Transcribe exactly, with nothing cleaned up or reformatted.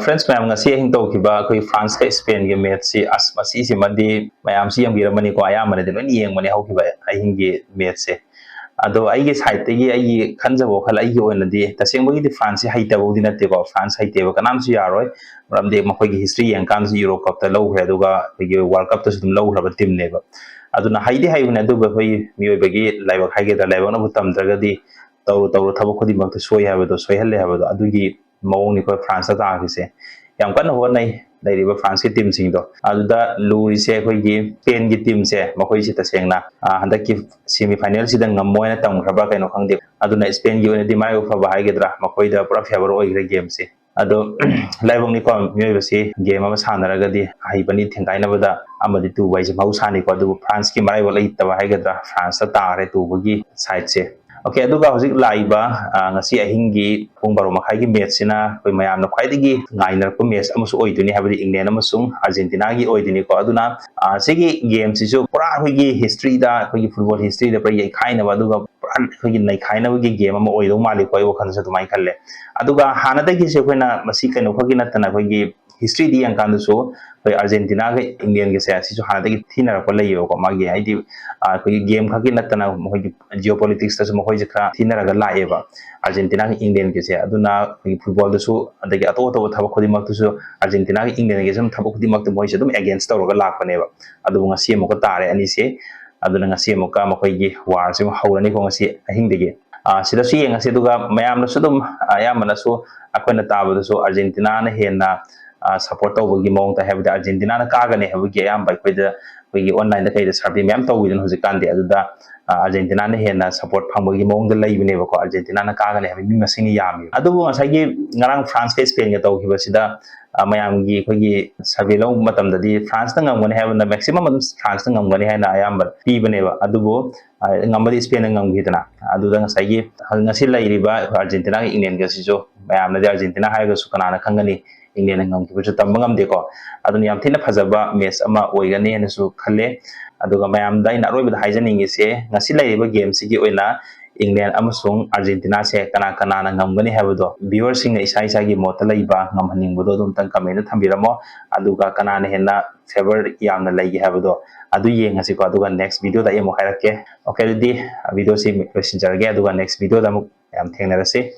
Friends ꯃꯌꯥꯝ, ꯉꯁꯤ ꯑꯍꯤꯡ ꯇꯧꯈꯤꯕ ꯑꯩꯈꯣꯏ ꯐ꯭ꯔꯥꯟꯁꯀ ꯏꯁꯄꯦꯟꯒꯤ ꯃꯦꯠꯁꯁꯤ, ꯑꯁ, ꯃꯁꯤꯁꯤꯃꯗꯤ ꯃꯌꯥꯝꯁꯤ ꯌꯦꯡꯕꯤꯔꯝꯃꯅꯤꯀꯣ, ꯑꯌꯥꯝꯕꯅꯗꯤ ꯂꯣꯏꯅ ꯌꯦꯡꯕꯅꯦ ꯍꯧꯈꯤꯕ ꯑꯍꯤꯡꯒꯤ ꯃꯦꯠꯁꯁꯦ꯫ ꯑꯗꯣ ꯑꯩꯒꯤ ꯁꯥꯏꯠꯇꯒꯤ ꯑꯩꯒꯤ ꯈꯟꯖꯕ ꯋꯥꯈꯜ, ꯑꯩꯒꯤ ꯑꯣꯏꯅꯗꯤ ꯇꯁꯦꯡꯕꯒꯤꯗꯤ ꯐ꯭ꯔꯥꯟꯁꯁꯤ ꯍꯩꯇꯕꯕꯨꯗꯤ ꯅꯠꯇꯦꯀꯣ, ꯐ꯭ꯔꯥꯟꯁ ꯍꯩꯇꯦꯕ ꯀꯅꯥꯝꯁꯨ ꯌꯥꯔꯣꯏ꯫ ꯃꯔꯝꯗꯤ ꯃꯈꯣꯏꯒꯤ ꯍꯤꯁꯇ꯭ꯔꯤ ꯌꯦꯡꯀꯥꯟꯗꯁꯨ ꯌꯨꯔꯣ ꯀꯞꯇ ꯂꯧꯈ꯭ꯔꯦ, ꯑꯗꯨꯒ ꯑꯩꯈꯣꯏꯒꯤ ꯋꯥꯔꯜ ꯀꯞꯇꯁꯨ ꯑꯗꯨꯝ ꯂꯧꯈ꯭ꯔꯕ ꯇꯤꯝꯅꯦꯕ꯫ ꯑꯗꯨꯅ ꯍꯩꯗꯤ ꯍꯩꯕꯅꯦ, ꯑꯗꯨꯕꯨ ꯑꯩꯈꯣꯏ ꯃꯤꯑꯣꯏꯕꯒꯤ ꯂꯥꯏꯕꯛ ꯍꯥꯏꯒꯗ꯭ꯔꯥ, ꯂꯥꯏꯕꯛꯅꯕꯨ ꯇꯝꯗ꯭ꯔꯒꯗꯤ ꯇꯧꯔꯨ ꯇꯧꯔꯨ ꯊꯕꯛ ꯈꯨꯗꯤꯡꯃꯛꯇ ꯁꯣꯏ ꯍꯥꯏꯕꯗꯣ, ꯁꯣꯏꯍꯜꯂꯦ ꯍꯥꯏꯕꯗꯣ, ꯑꯗꯨꯒꯤ ꯃꯑꯣꯡꯅꯤꯀꯣ ꯐ꯭ꯔꯥꯟꯁꯇ ꯇꯥꯈꯤꯁꯦ꯫ ꯌꯥꯝ ꯀꯟꯅ ꯍꯣꯠꯅꯩ ꯂꯩꯔꯤꯕ ꯐ꯭ꯔꯥꯟꯁꯀꯤ ꯇꯤꯝꯁꯤꯡꯗꯣ꯫ ꯑꯗꯨꯗ ꯂꯨꯔꯤꯁꯦ ꯑꯩꯈꯣꯏꯒꯤ ꯏꯁꯄꯦꯟꯒꯤ ꯇꯤꯝꯁꯦ, ꯃꯈꯣꯏꯁꯦ ꯇꯁꯦꯡꯅ, ꯑ, ꯍꯟꯗꯛꯀꯤ ꯁꯦꯃꯤ ꯐꯥꯏꯅꯦꯜꯁꯤꯗ ꯉꯝꯃꯣꯏꯅ ꯇꯝꯈ꯭ꯔꯕ꯭ꯔꯥ ꯀꯩꯅꯣ ꯈꯪꯗꯦ꯫ ꯑꯗꯨꯅ ꯏꯁꯄꯦꯟꯒꯤ ꯑꯣꯏꯅꯗꯤ ꯃꯔꯥꯏꯕꯛ ꯐꯕ ꯍꯥꯏꯒꯗ꯭ꯔꯥ, ꯃꯈꯣꯏꯗ ꯄꯨꯔꯥ ꯐꯦꯕꯔ ꯑꯣꯏꯈ꯭ꯔꯦ ꯒꯦꯝꯁꯦ꯫ ꯑꯗꯣ ꯂꯥꯏꯕꯛꯅꯤꯀꯣ, ꯃꯤꯑꯣꯏꯕꯁꯤ ꯒꯦꯝ ꯑꯃ ꯁꯥꯟꯅꯔꯒꯗꯤ ꯑꯍꯩꯕꯅꯤ ꯊꯦꯡꯒꯥꯏꯅꯕꯗ ꯑꯃꯗꯤ ꯇꯨꯕ ꯍꯥꯏꯁꯦ ꯃꯍꯧꯁꯥꯅꯤꯀꯣ꯫ ꯑꯗꯨꯕꯨ ꯐ꯭ꯔꯥꯟꯁꯀꯤ ꯃꯔꯥꯏꯕꯛ ꯂꯩꯇꯕ ꯍꯥꯏꯒꯗ꯭ꯔꯥ, ꯐ꯭ꯔꯥꯟꯁꯇ ꯇꯥꯔꯦ ꯇꯨꯕꯒꯤ ꯁꯥꯏꯠꯁꯦ꯫ ꯑꯣꯀꯦ, ꯑꯗꯨꯒ ꯍꯧꯖꯤꯛ ꯂꯥꯛꯏꯕ, ꯑ, ꯉꯁꯤ ꯑꯍꯤꯡꯒꯤ ꯄꯨꯡ ꯕꯥꯔꯣ ꯃꯈꯥꯏꯒꯤ ꯃꯦꯠꯁꯁꯤꯅ ꯑꯩꯈꯣꯏ ꯃꯌꯥꯝꯅ ꯈ꯭ꯋꯥꯏꯗꯒꯤ ꯉꯥꯏꯅꯔꯛꯄ ꯃꯦꯠꯁ ꯑꯃꯁꯨ ꯑꯣꯏꯗꯣꯏꯅꯤ, ꯍꯥꯏꯕꯗꯤ ꯏꯪꯂꯦꯟ ꯑꯃꯁꯨꯡ ꯑꯥꯔꯖꯦꯟꯇꯤꯅꯥꯒꯤ ꯑꯣꯏꯗꯣꯏꯅꯤꯀꯣ꯫ ꯑꯗꯨꯅ, ꯑ, ꯁꯤꯒꯤ ꯒꯦꯝꯁꯤꯁꯨ ꯄꯨꯔꯥ ꯑꯩꯈꯣꯏꯒꯤ ꯍꯤꯁꯇ꯭ꯔꯤꯗ, ꯑꯩꯈꯣꯏꯒꯤ ꯐꯨꯠꯕꯣꯜ ꯍꯤꯁꯇ꯭ꯔꯤꯗ ꯄꯨꯔꯥ ꯌꯩꯈꯥꯏꯅꯕ, ꯑꯗꯨꯒ ꯄꯨꯔꯥ ꯑꯩꯈꯣꯏꯒꯤ ꯅꯩꯈꯥꯏꯅꯕꯒꯤ ꯒꯦꯝ ꯑꯃ ꯑꯣꯏꯗꯧ ꯃꯥꯜꯂꯤꯀꯣ, ꯑꯩ ꯋꯥꯈꯜꯗꯁꯨ ꯑꯗꯨꯃꯥꯏꯅ ꯈꯜꯂꯦ꯫ ꯑꯗꯨꯒ ꯍꯥꯟꯅꯗꯒꯤꯁꯨ ꯑꯩꯈꯣꯏꯅ ꯃꯁꯤ ꯀꯩꯅꯣ ꯈꯛꯀꯤ ꯅꯠꯇꯅ ꯑꯩꯈꯣꯏꯒꯤ ꯍꯤꯁꯇ꯭ꯔꯤꯗꯤ ꯌꯦꯡꯀꯥꯟꯗꯁꯨ ꯑꯩꯈꯣꯏ ꯑꯥꯔꯖꯦꯟꯇꯤꯅꯥꯒ ꯏꯪꯂꯦꯟꯒꯁꯦ ꯁꯤꯁꯨ ꯍꯥꯟꯅꯗꯒꯤ ꯊꯤꯅꯔꯛꯄ ꯂꯩꯌꯦꯕꯀꯣ꯫ ꯃꯥꯒꯤ ꯍꯥꯏꯗꯤ, ꯑ, ꯑꯩꯈꯣꯏꯒꯤ ꯒꯦꯝ ꯈꯛꯀꯤ ꯅꯠꯇꯅ ꯃꯈꯣꯏꯒꯤ ꯖꯤꯑꯣ ꯄꯣꯂꯤꯇꯤꯛꯁꯇꯁꯨ ꯃꯈꯣꯏꯁꯦ ꯈꯔ ꯊꯤꯅꯔꯒ ꯂꯥꯛꯑꯦꯕ ꯑꯥꯔꯖꯦꯟꯇꯤꯅꯥꯒ ꯏꯪꯂꯦꯟꯒꯁꯦ꯫ ꯑꯗꯨꯅ ꯑꯩꯈꯣꯏꯒꯤ ꯐꯨꯠꯕꯣꯜꯗꯁꯨ, ꯑꯗꯒꯤ ꯑꯇꯣꯞ ꯑꯇꯣꯞꯄ ꯊꯕꯛ ꯈꯨꯗꯤꯡꯃꯛꯇꯁꯨ ꯑꯥꯔꯖꯦꯟꯇꯤꯅꯥꯒ ꯏꯪꯂꯦꯟꯒꯁꯦ ꯑꯗꯨꯝ ꯊꯕꯛ ꯈꯨꯗꯤꯡꯃꯛꯇ ꯃꯣꯏꯁꯦ ꯑꯗꯨꯝ ꯑꯦꯒꯦꯟꯁ ꯇꯧꯔꯒ ꯂꯥꯛꯄꯅꯦꯕ꯫ ꯑꯗꯨꯕꯨ ꯉꯁꯤ ꯑꯃꯨꯛꯀ ꯇꯥꯔꯦ ꯑꯅꯤꯁꯦ꯫ ꯑꯗꯨꯅ ꯉꯁꯤ ꯑꯃꯨꯛꯀ ꯃꯈꯣꯏꯒꯤ ꯋꯥꯔꯁꯤ ꯑꯃꯨꯛ ꯍꯧꯔꯅꯤꯀꯣ ꯉꯁꯤ ꯑꯍꯤꯡꯗꯒꯤ꯫ ꯑ, ꯁꯤꯗꯁꯨ ꯌꯦꯡꯉꯁꯤ꯫ ꯑꯗꯨꯒ ꯃꯌꯥꯝꯅꯁꯨ ꯑꯗꯨꯝ, ꯑ, ꯑꯌꯥꯝꯕꯅꯁꯨ ꯑꯩꯈꯣꯏꯅ ꯇꯥꯕꯗꯁꯨ ꯑꯥꯔꯖꯦꯟꯇꯤꯅꯥꯅ ꯍꯦꯟꯅ, ꯑ, ꯁꯞꯄꯣꯔꯠ ꯇꯧꯕꯒꯤ ꯃꯑꯣꯡꯗ, ꯍꯥꯏꯕꯗꯤ ꯑꯥꯔꯖꯦꯟꯇꯤꯅꯥꯅ ꯀꯥꯒꯅꯤ ꯍꯥꯏꯕꯒꯤ ꯑꯌꯥꯝꯕ ꯑꯩꯈꯣꯏꯗ, ꯑꯩꯈꯣꯏꯒꯤ ꯑꯣꯟꯂꯥꯏꯟꯗ ꯀꯩꯗ ꯁꯔꯚꯦ ꯃꯌꯥꯝ ꯇꯧꯋꯤꯗꯅ ꯍꯧꯖꯤꯛꯀꯥꯟꯗꯤ꯫ ꯑꯗꯨꯗ, ꯑ, ꯑꯥꯔꯖꯦꯟꯇꯤꯅꯥꯅ ꯍꯦꯟꯅ ꯁꯞꯄꯣꯔꯠ ꯐꯪꯕꯒꯤ ꯃꯑꯣꯡꯗ ꯂꯩꯕꯅꯦꯕꯀꯣ, ꯑꯥꯔꯖꯦꯟꯇꯤꯅꯥꯅ ꯀꯥꯒꯅꯤ ꯍꯥꯏꯕꯒꯤ ꯃꯤ ꯃꯁꯤꯡꯅ ꯌꯥꯝꯃꯤ꯫ ꯑꯗꯨꯕꯨ ꯉꯁꯥꯏꯒꯤ ꯉꯔꯥꯡ ꯐ꯭ꯔꯥꯟꯁꯀ ꯏꯁꯄꯦꯟꯒ ꯇꯧꯈꯤꯕꯁꯤꯗ, ꯑ, ꯃꯌꯥꯝꯒꯤ ꯑꯩꯈꯣꯏꯒꯤ ꯁꯔꯚꯦ ꯂꯧꯕ ꯃꯇꯝꯗꯗꯤ ꯐ꯭ꯔꯥꯟꯁꯅ ꯉꯝꯒꯅꯤ ꯍꯥꯏꯕꯅ, ꯃꯦꯛꯁꯤꯃꯝ ꯑꯗꯨꯝ ꯐ꯭ꯔꯥꯟꯁꯅ ꯉꯝꯒꯅꯤ ꯍꯥꯏꯅ ꯑꯌꯥꯝꯕ ꯄꯤꯕꯅꯦꯕ꯫ ꯑꯗꯨꯕꯨ, ꯑ, ꯉꯝꯕꯗꯤ ꯏꯁꯄꯦꯟꯅ ꯉꯝꯈꯤꯗꯅ꯫ ꯑꯗꯨꯗ ꯉꯁꯥꯏꯒꯤ ꯉꯁꯤ ꯂꯩꯔꯤꯕ ꯑꯩꯈꯣꯏ ꯑꯥꯔꯖꯦꯟꯇꯤꯅꯥꯒ ꯏꯪꯂꯦꯟꯒꯁꯤꯁꯨ, ꯃꯌꯥꯝꯅꯗꯤ ꯑꯥꯔꯖꯦꯟꯇꯤꯅꯥ ꯍꯥꯏꯔꯒꯁꯨ ꯀꯅꯥꯅ ꯈꯪꯒꯅꯤ, ꯏꯪꯂꯦꯟꯅ ꯉꯝꯈꯤꯕꯁꯨ ꯇꯝꯕ ꯉꯝꯗꯦꯀꯣ꯫ ꯑꯗꯨꯅ ꯌꯥꯝ ꯊꯤꯅ ꯐꯖꯕ ꯃꯦꯠꯁ ꯑꯃ ꯑꯣꯏꯒꯅꯤ ꯍꯥꯏꯅꯁꯨ ꯈꯜꯂꯦ꯫ ꯑꯗꯨꯒ ꯃꯌꯥꯝꯗ ꯑꯩꯅ ꯑꯔꯣꯏꯕꯗ ꯍꯥꯏꯖꯅꯤꯡꯉꯤꯁꯦ, ꯉꯁꯤ ꯂꯩꯔꯤꯕ ꯒꯦꯝꯁꯤꯒꯤ ꯑꯣꯏꯅ ꯏꯪꯂꯦꯟ ꯑꯃꯁꯨꯡ ꯑꯥꯔꯖꯦꯟꯇꯤꯅꯥꯁꯦ ꯀꯅꯥ ꯀꯅꯥꯅ ꯉꯝꯒꯅꯤ ꯍꯥꯏꯕꯗꯣ, viewerꯁꯤꯡꯅ ꯏꯁꯥ ꯏꯁꯥꯒꯤ ꯃꯣꯠꯇ ꯂꯩꯕ ꯉꯝꯍꯟꯅꯤꯡꯕꯗꯣ ꯑꯗꯨꯝꯇꯪ commentꯗ ꯊꯝꯕꯤꯔꯝꯃꯣ꯫ ꯑꯗꯨꯒ ꯀꯅꯥꯅ ꯍꯦꯟꯅ favour ꯌꯥꯝꯅ ꯂꯩꯒꯦ ꯍꯥꯏꯕꯗꯣ ꯑꯗꯨ ꯌꯦꯡꯉꯁꯤꯀꯣ꯫ ꯑꯗꯨꯒ next videoꯗ ꯑꯩ ꯑꯃꯨꯛ ꯍꯥꯏꯔꯛꯀꯦ꯫ Okay, ꯑꯗꯨꯗꯤ videoꯁꯤ ꯂꯣꯏꯁꯤꯟꯖꯔꯒꯦ, ꯑꯗꯨꯒ next videoꯗ ꯑꯃꯨꯛ ꯃꯌꯥꯝ ꯊꯦꯡꯅꯔꯁꯤ꯫